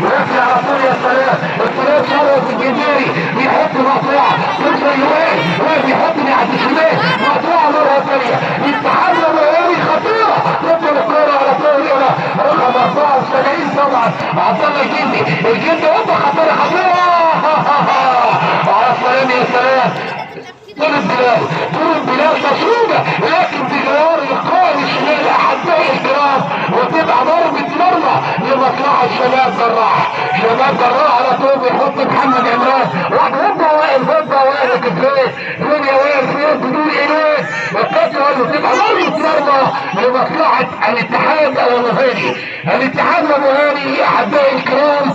لكن على طول يا سلام السلام ثروت الجنداري بيحط مقطوعة توصل لوائل، وائل بيحط ناحية الشمال مقطوعة مرة ثانية الاتحاد ابو هاني خطيرة، تفضل الكورة على طول الى رقم 74 طبعا عبد الله الجندي، الجندي هوبا خطيرة خطيرة على السلام يا سلام. طول بلال، طول بلال مشروبه لكن بجوار القائم الشمال احبائي الكرام، وتبقى ضربه مرمى لمصلحة شباب جراح. شباب جراح على طول بيحط محمد عمران، واحد هوبا وائل، هوبا وائل كفاية، فين يا وائل فين بدون ايدين، والقطعه وتبقى ضربه مرمى لمصلحة الاتحاد ابو هاني. الاتحاد ابو هاني احبائي الكرام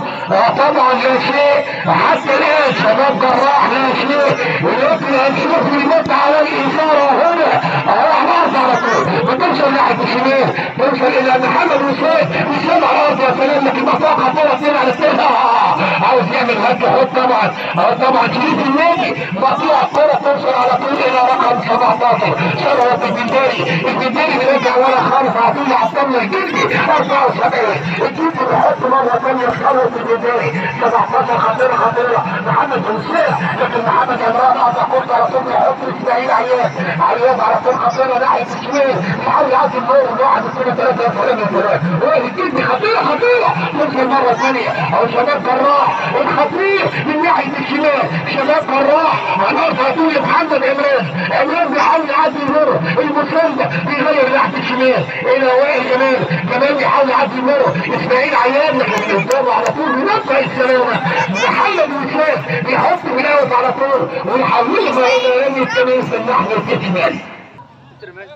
طبعا لا شيء حتى الان، شباب جراح لا شيء، ولكن هنشوف المتعة والاثارة هنا. اهو على الارض على طول بتوصل ناحية الشمال، توصل الى محمد وسام، وسام على الارض يا سلام، لكن مقطوعة خطيرة 2 على 2 عاوز يعمل هات حط طبعا، طبعا شريف النادي مقطوعة الكره توصل على طول الى رقم 17 ثروت الجنداري، الجنداري بيرجع ورا خالص على طول لعبد الله الجندي 74، الجندي بيحط مرة ثانية ثروت الجنداري 17 خطيرة خطيرة محمد وسام، لكن محمد عمران قطع كورته على طول بيحط اسماعيل عياد، عياد على طول خطيرة ناحية الشمال بيحاول يعدي النور 1 2 3 يا سلام يا سلام، وائل الجندي خطيرة خطيرة توصل مرة ثانية اهو شباب جراح الخطير من ناحية الشمال، شباب جراح على الارض على طول محمد عمران، عمران بيحاول يعدي النور المساندة بيغير ناحية الشمال الى وائل جمال، جمال بيحاول يعدي النور اسماعيل عياد، لكن قدامه على طول بينطق السلامة محمد وسام بيحط في الاوت على طول ويحولها الى رمي التماس الناحية الشمال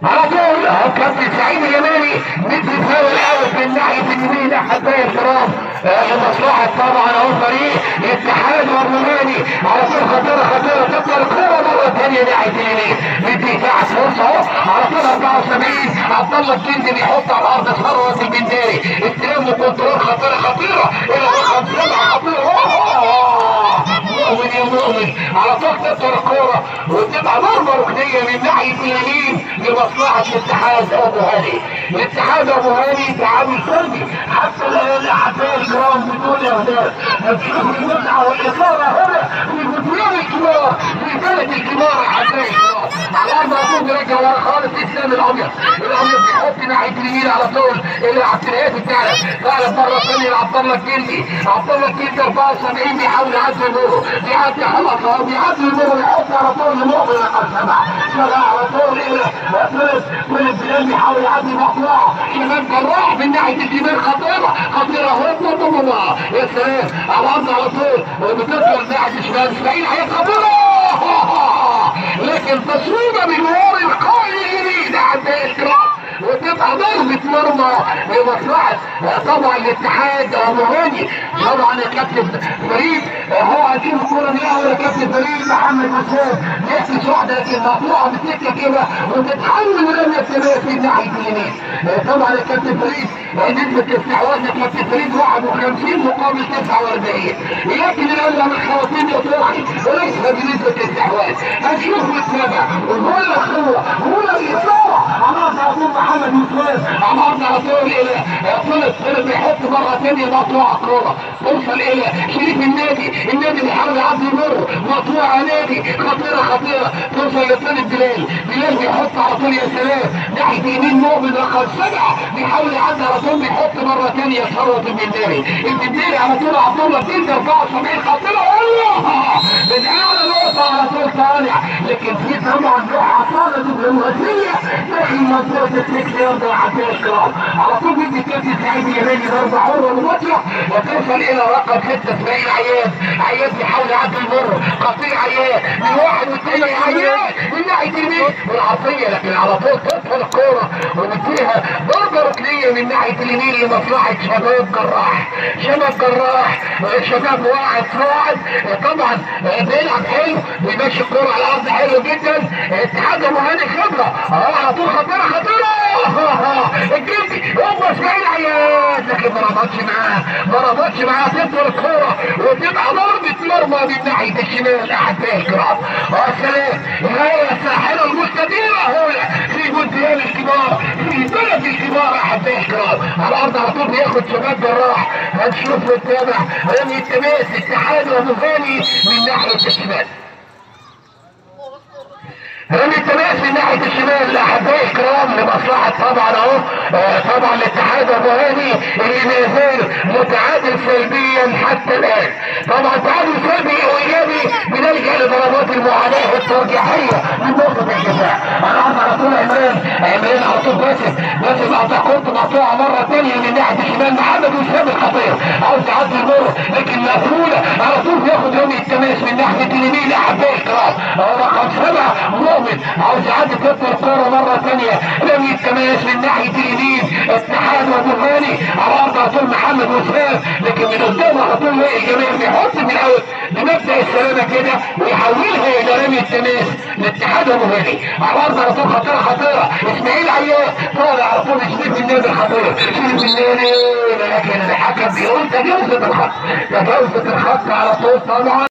على طول. اهو كابتن سعيد اليماني ندي فاول out من ناحية اليمين احبائي الكرام لمصلحة طبعا اهو فريق الاتحاد والروماني على طول خطيرة خطيرة تطلع الكورة مرة ثانية ناحية اليمين، ندي تحت فرصة اهو على طول 74 عبد الله الجندي بيحط على الارض ثروت الجنداري، استلام و control خطيرة خطيرة الى رقم 7 خطيرة مؤمن يا مؤمن على طول تطلع الكورة وتبقى ضربه ركنيه من ناحية اليمين لمصلحة الاتحاد ابو هاني. الاتحاد ابو هاني تعامل سلبي حتى الان احبائي الكرام بدون اهداف. هنشوف المتعة والاثارة هنا في بطولات الكبار في بلد الكبار احبائي الكرام. على الارض على طول بيرجع ورا خالص اسلام الابيض، الابيض بيحط ناحية اليمين على طول الى عبد الهادي الثعلب، ثعلب مرة ثانية لعبد الله الجندي، عبد الله الجندي 74 بيحاول يعدي دوره، بيعدي خلاص اهو بيعدي دوره يحط على طول لمؤمن رقم 7، 7 على طول الى فيليب بلال بيحاول يعدي مقطوعة، شباب جراح من ناحية الشمال خطيرة خطيرة هوب يا سلام على الارض على طول وبتطلع ناحية الشمال اسماعيل عياد خطيرة لكن تصويبه بجوار القائد اليمين اعداء الكرام وتبقى ضربة مرمى لمصلحة طبعا الاتحاد ابو هاني. طبعا يا كابتن فريد هو هنشوف الكورة دي الاول يا كابتن فريد، محمد وسام يعكس واحدة لكن مقطوعة بسكه كده وتتحول رمية التماس من ناحية اليمين. طبعا يا كابتن فريد نسبه الاستحواذ يا كابتن فريد 51 مقابل 49، لكن الاول من خواتيم يطلعي وليس بنسبة الاستحواذ. هنشوف ونتابع ولا القوة ولا الاثارة على طول محمد وسام على الارض على طول الى طلب بيحط مرة ثانية مقطوعة كورة توصل الى شريف النادي، النادي بيحاول يعدي مر مقطوعة نادي خطيرة خطيرة توصل لطالب بلال، بلال بيحط على طول يا سلام ناحية يمين مؤمن رقم 7 بيحاول يعدي على طول بيحط مرة ثانية ثروت الجنداري، الجنداري على طول عبد الله الجندي 74 خطيرة الله من اعلى نقطة على طول طالع، لكن في طبعا روح عطاله دبلوماسية داخل منطقة السكس يارد عبد الكرام على طول بيدي كابتن سعيد اليماني ضربه حره مباشرة وتوصل الى رقم 6 اسماعيل عياد، عياد بيحاول يعدي المر قطيع عياد من 91 عياد من ناحية اليمين والعرضيه لكن على طول تدخل الكورة ونديها ضربه ركنيه من ناحية اليمين لمصلحة شباب جراح. شباب جراح شباب واعد صاعد طبعا بيلعب حلو بيمشي الكورة على الارض حلو جدا. اتحاد ابو هاني خبره اهو على طول خطيرة خطيرة الجندي هو اسماعيل عياد لكن ما ربطش معاه، ما ربطش معاه تدخل الكورة وتبقى ضربه مرمى من ناحية الشمال احبائي الكرام. يا سلام الغاية الساحرة المستديرة هنا في مونديال الكبار في بلد الكبار احبائي الكرام. على الارض على طول بياخد شباب جراح. هنشوف ونتابع رمي التماس اتحاد ابو هاني من ناحية الشمال. رمي التماس من ناحية الشمال احبائي الكرام لمصلحة طبعا اهو طبعا الاتحاد ابو هاني اللي ما زال متعادل سلبيا حتى الان. طبعا تعادل سلبي وايجابي بنلجا لضربات المعاناة الترجيحيه من نقطة الدفاع. على على طول عمران على طول باسم قطع كورته مقطوعة مرة ثانية من ناحية الشمال. محمد وسام الخطير عاوز يعدي المرة لكن مقفولة على طول بياخد رمي التماس من ناحية اليمين احبائي الكرام. اهو رقم 7 مؤمن عاوز يعدي كرة الكورة مرة ثانية. رمي التماس من ناحية اليمين اتحاد ابو هاني على الارض على طول محمد وسام، لكن من قدامه على طول وائل جمال بيحط من الاول بمبدا السلامة كده ويحولها الى رمي التماس لاتحاد ابو هاني. على الارض على طول خطيرة اسماعيل عياش طالع على طول شريف النادي الخطير، شريف النادي لكن الحكم بيقول تجاوزت الخط، تجاوزت الخط على طول طبعا.